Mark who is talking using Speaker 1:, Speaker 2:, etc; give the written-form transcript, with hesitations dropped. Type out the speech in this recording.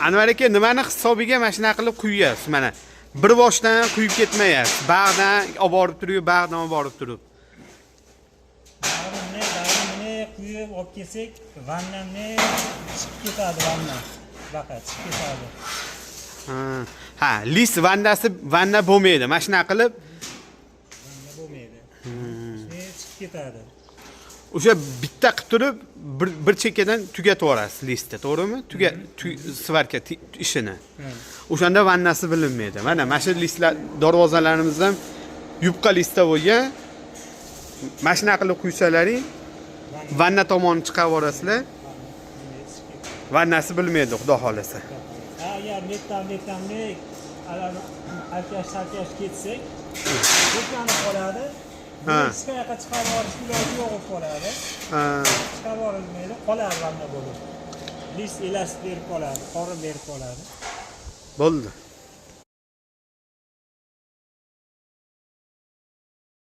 Speaker 1: Anvar aka, nimani hisobiga mana shunaqa qilib quyasiz? Mana bir boshdan quyib ketmayapsiz. Bag'dan olib borib turib, bag'dan olib borib turib.
Speaker 2: Bag'rini quyib olib kelsak, vannani chiqib ketadi, vanna. Baqa chiqib ketadi.
Speaker 1: Ha, ha, list vannasi vanna bo'lmaydi. Mana shunaqa qilib
Speaker 2: Vanna bo'lmaydi. Shunday chiqib ketadi.
Speaker 1: O'sha bitta qilib turib bir chekkadan tugatib yuborasiz listni, to'g'rimi? Сварка ishini. O'shanda vannasi bilinmaydi. Mana shu listlar darvozalarimiz ham yupqa listda bo'lgan. Mana shunaqa qilib quysalaring, vanna tomoni chiqarib yuborasizlar.
Speaker 2: Shunday chiqib ketadi.
Speaker 1: Vannasi bilmaydi, xudo xohlasa.
Speaker 2: Ha, agar metdan alkash salkash ketsak, to'planib qoladi. Hech qayoqqa chiqarib yuborish iloji yo'q bo'lib qoladi. Chiqarib yuborilmaydi, qoladi vanna bo'lib. List elastik berib qoladi, qorin berib qoladi.
Speaker 1: Bo'ldi.